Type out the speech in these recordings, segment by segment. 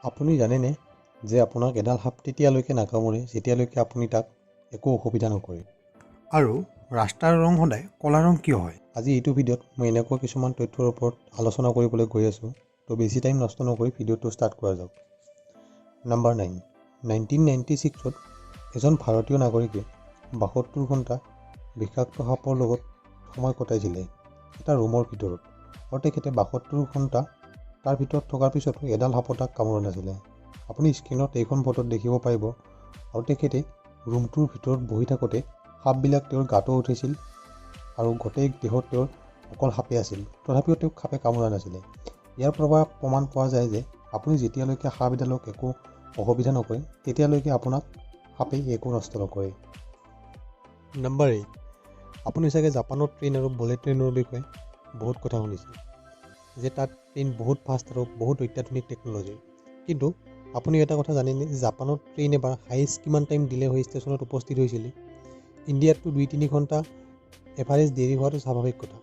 আপুনি জানেনে যে আপোনাক এডাল সাপ তেতিয়ালৈকে নাকামোৰে, যেতিয়ালৈকে আপুনি তাক একো অসুবিধা নকৰে? আৰু ৰাস্তাৰ ৰং সদায় ক'লা ৰং কিয় হয়? আজি এইটো ভিডিঅ'ত মই এনেকুৱা কিছুমান তথ্যৰ ওপৰত আলোচনা কৰিবলৈ গৈ আছোঁ। তো বেছি টাইম নষ্ট নকৰি ভিডিঅ'টো ষ্টাৰ্ট কৰা যাওক। নাম্বাৰ 9, 1996ত এজন ভাৰতীয় নাগৰিকে 72 ঘণ্টা বিষাক্ত সাপৰ লগত সময় কটাইছিলে এটা ৰুমৰ ভিতৰত আৰু তেখেতে 72 ঘণ্টা তাৰ ভিতৰত থকাৰ পিছতো এডাল সাপো তাক কামোৰা নাছিলে। আপুনি স্ক্ৰীণত এইখন ফটোত দেখিব পাৰিব। আৰু তেখেতে ৰুমটোৰ ভিতৰত বহি থাকোঁতে সাপবিলাক তেওঁৰ গাতো উঠিছিল আৰু গোটেই দেহত তেওঁৰ অকল সাপেই আছিল। তথাপিও তেওঁক সাপে কামোৰা নাছিলে। ইয়াৰ পৰা প্ৰমাণ পোৱা যায় যে আপুনি যেতিয়ালৈকে সাপ এডালক একো অসুবিধা নকৰে, তেতিয়ালৈকে আপোনাক সাপে একো নষ্ট নকৰে। নাম্বাৰ 8, আপুনি চাগে জাপানৰ ট্ৰেইন আৰু বুলেট ট্ৰেইনৰ বিষয়ে বহুত কথা শুনিছে যে তাত ট্ৰেইন বহুত ফাষ্ট আৰু বহুত অত্যাধুনিক টেকন'লজিৰ। কিন্তু আপুনি এটা কথা জানেনে, জাপানত ট্ৰেইন এবাৰ হায়েষ্ট কিমান টাইম ডিলে হৈ ষ্টেচনত উপস্থিত হৈছিলে? ইণ্ডিয়াততো 2-3 ঘণ্টা এভাৰেজ দেৰি হোৱাটো স্বাভাৱিক কথা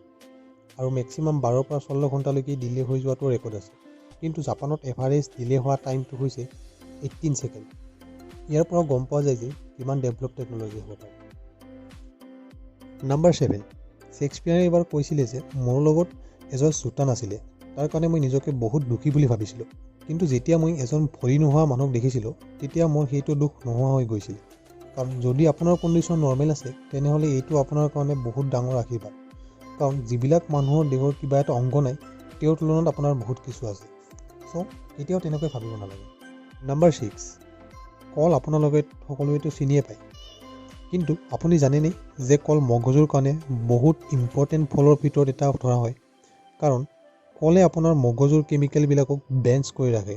আৰু মেক্সিমাম 12ৰ পৰা 16 ঘণ্টালৈকে ডিলে হৈ যোৱাটো ৰেকৰ্ড আছে। কিন্তু জাপানত এভাৰেজ ডিলে হোৱা টাইমটো হৈছে 18 ছেকেণ্ড। ইয়াৰ পৰা গম পোৱা যায় যে কিমান ডেভেলপ টেকন'লজি হ'ব পাৰে। নাম্বাৰ 7, শ্বেক্সপিয়াৰে এবাৰ কৈছিলে যে মোৰ লগত এযোৰ জোতা নাছিলে, তাৰ কাৰণে মই নিজকে বহুত দুখী বুলি ভাবিছিলোঁ। কিন্তু যেতিয়া মই এজন ভৰি নোহোৱা মানুহক দেখিছিলোঁ, তেতিয়া মোৰ সেইটো দুখ নোহোৱা হৈ গৈছিল। কাৰণ যদি আপোনাৰ কণ্ডিশ্যন নৰ্মেল আছে, তেনেহ'লে এইটো আপোনাৰ কাৰণে বহুত ডাঙৰ আশীৰ্বাদ। কাৰণ যিবিলাক মানুহৰ দেহৰ কিবা এটা অংগ নাই, তেওঁৰ তুলনাত আপোনাৰ বহুত কিছু আছে। চ' কেতিয়াও তেনেকৈ ভাবিব নালাগে। নাম্বাৰ 6, কল আপোনালোকে সকলোৱেতো চিনিয়ে পায়। কিন্তু আপুনি জানেনে যে কল মগজুৰ কাৰণে বহুত ইম্পৰ্টেণ্ট ফলৰ ভিতৰত এটা ধৰা হয়? কাৰণ কলে আপোনাৰ মগজুৰ কেমিকেলবিলাকক বেলেঞ্চ কৰি ৰাখে।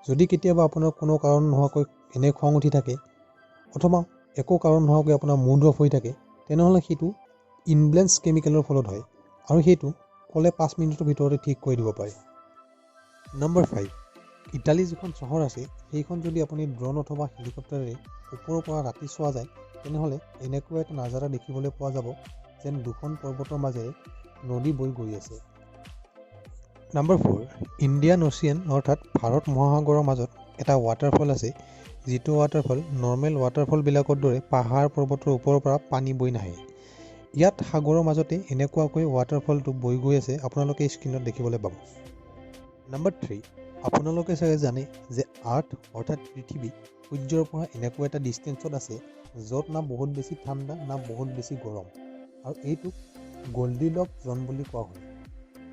যদি কেতিয়াবা আপোনাৰ কোনো কাৰণ নোহোৱাকৈ এনে খং উঠি থাকে অথবা একো কাৰণ নোহোৱাকৈ আপোনাৰ মুড অফ হৈ থাকে, তেনেহ'লে সেইটো ইমবেলেঞ্চ কেমিকেলৰ ফলত হয় আৰু সেইটো কলে 5 মিনিটৰ ভিতৰতে ঠিক কৰি দিব পাৰে। নম্বৰ 5, ইটালী যিখন চহৰ আছে, সেইখন যদি আপুনি ড্ৰ'ন অথবা হেলিকপ্টাৰেৰে ওপৰৰ পৰা ৰাতি চোৱা যায়, তেনেহ'লে এনেকুৱা এটা নাজাৰা দেখিবলৈ পোৱা যাব যেন দুখন পৰ্বতৰ মাজেৰে নদী বৈ গৈ আছে। নাম্বাৰ 4, ইণ্ডিয়ান অ'চিয়ান অৰ্থাৎ ভাৰত মহাসাগৰৰ মাজত এটা ৱাটাৰফল আছে, যিটো ৱাটাৰফল নৰ্মেল ৱাটাৰফলবিলাকৰ দৰে পাহাৰ পৰ্বতৰ ওপৰৰ পৰা পানী বৈ নাহে। ইয়াত সাগৰৰ মাজতে এনেকুৱাকৈ ৱাটাৰফলটো বৈ গৈ আছে। আপোনালোকে স্ক্ৰীণত দেখিবলৈ পাব। নাম্বাৰ 3, আপোনালোকে চাগে জানে যে আৰ্থ অৰ্থাৎ পৃথিৱী সূৰ্যৰ পৰা এনেকুৱা এটা ডিষ্টেঞ্চত আছে, য'ত না বহুত বেছি ঠাণ্ডা, না বহুত বেছি গৰম আৰু এইটোক গল্ডিলক জ'ন বুলি কোৱা হয়।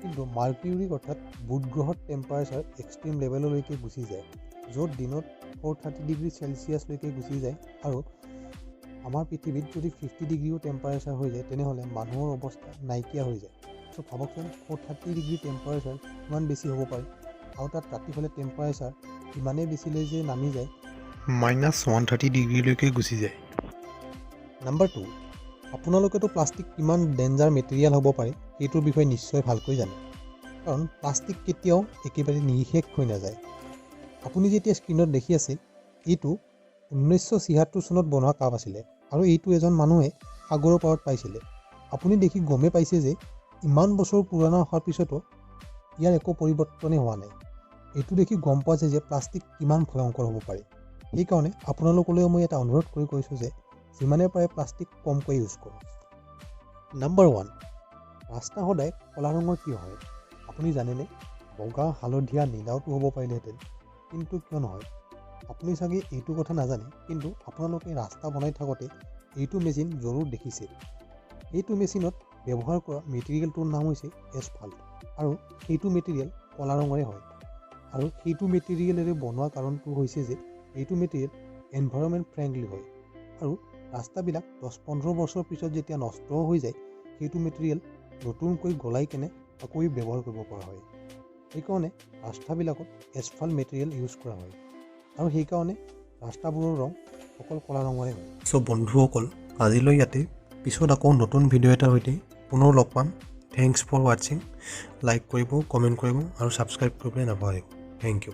কিন্তু মাৰ্কিউৰি অৰ্থাৎ বুধ গ্ৰহত টেম্পাৰেচাৰ এক্সট্ৰিম লেভেললৈকে গুচি যায়, য'ত দিনত 430 ডিগ্ৰী চেলচিয়াছলৈকে গুচি যায়। আৰু আমাৰ পৃথিৱীত যদি 50 ডিগ্ৰীও টেম্পাৰেচাৰ হৈ যায়, তেনেহ'লে মানুহৰ অৱস্থা নাইকিয়া হৈ যায়। চ' ভাবকচোন, 430 ডিগ্ৰী টেম্পাৰেচাৰ কিমান বেছি হ'ব পাৰে আৰু তাত ৰাতি হ'লে টেম্পাৰেচাৰ ইমানেই বেছিলৈ যে নামি যায়, -130 ডিগ্ৰীলৈকে গুচি যায়। নাম্বাৰ 2, আপোনালোকেতো প্লাষ্টিক কিমান ডেঞ্জাৰ মেটেৰিয়েল হ'ব পাৰে, সেইটোৰ বিষয়ে নিশ্চয় ভালকৈ জানে। কাৰণ প্লাষ্টিক কেতিয়াও একেবাৰে নিঃশেষ হৈ নাযায়। আপুনি যেতিয়া স্ক্ৰীণত দেখি আছে, এইটো 1976 চনত বনোৱা কাপ আছিলে আৰু এইটো এজন মানুহে সাগৰৰ পাৰত পাইছিলে। আপুনি দেখি গমেই পাইছে যে ইমান বছৰ পুৰণা হোৱাৰ পিছতো ইয়াৰ একো পৰিৱৰ্তনেই হোৱা নাই। এইটো দেখি গম পোৱা যায় যে প্লাষ্টিক কিমান ভয়ংকৰ হ'ব পাৰে। সেইকাৰণে আপোনালোকলৈও মই এটা অনুৰোধ কৰি কৈছোঁ যে যিমানে পাৰে প্লাষ্টিক কমকৈ ইউজ কৰক। নাম্বাৰ 1, ৰাস্তা সদায় ক'লা ৰঙৰ কিয় হয়, আপুনি জানেনে? বগা, হালধীয়া, নীলাওতো হ'ব পাৰিলেহেঁতেন, কিন্তু কিয় নহয়? আপুনি চাগে এইটো কথা নাজানে, কিন্তু আপোনালোকে ৰাস্তা বনাই থাকোঁতে এইটো মেচিন জৰুৰ দেখিছে। এইটো মেচিনত ব্যৱহাৰ কৰা মেটেৰিয়েলটোৰ নাম হৈছে এছফাল্ট আৰু সেইটো মেটেৰিয়েল ক'লা ৰঙৰে হয়। আৰু সেইটো মেটেৰিয়েলেৰে বনোৱা কাৰণটো হৈছে যে এইটো মেটেৰিয়েল এনভাইৰনমেণ্ট ফ্ৰেণ্ডলি হয় আৰু ৰাস্তাবিলাক 10-15 বছৰৰ পিছত যেতিয়া নষ্ট হৈ যায়, সেইটো মেটেৰিয়েল নতুনকৈ গলাই কেনে আকৌ ব্যৱহাৰ কৰিব পৰা হয়। সেইকাৰণে ৰাস্তাবিলাকত এছফাল্ট মেটেৰিয়েল ইউজ কৰা হয় আৰু সেইকাৰণে ৰাস্তাবোৰৰ ৰং অকল ক'লা ৰঙৰে হয়। চ' বন্ধুসকল, আজিলৈ ইয়াতে। পিছত আকৌ নতুন ভিডিঅ' এটাৰ সৈতে পুনৰ লগ পাম। Thanks for watching. Like কৰিব, কমেণ্ট কৰিব আৰু ছাবস্ক্ৰাইব কৰিবলৈ নাপাহৰিব। Thank you.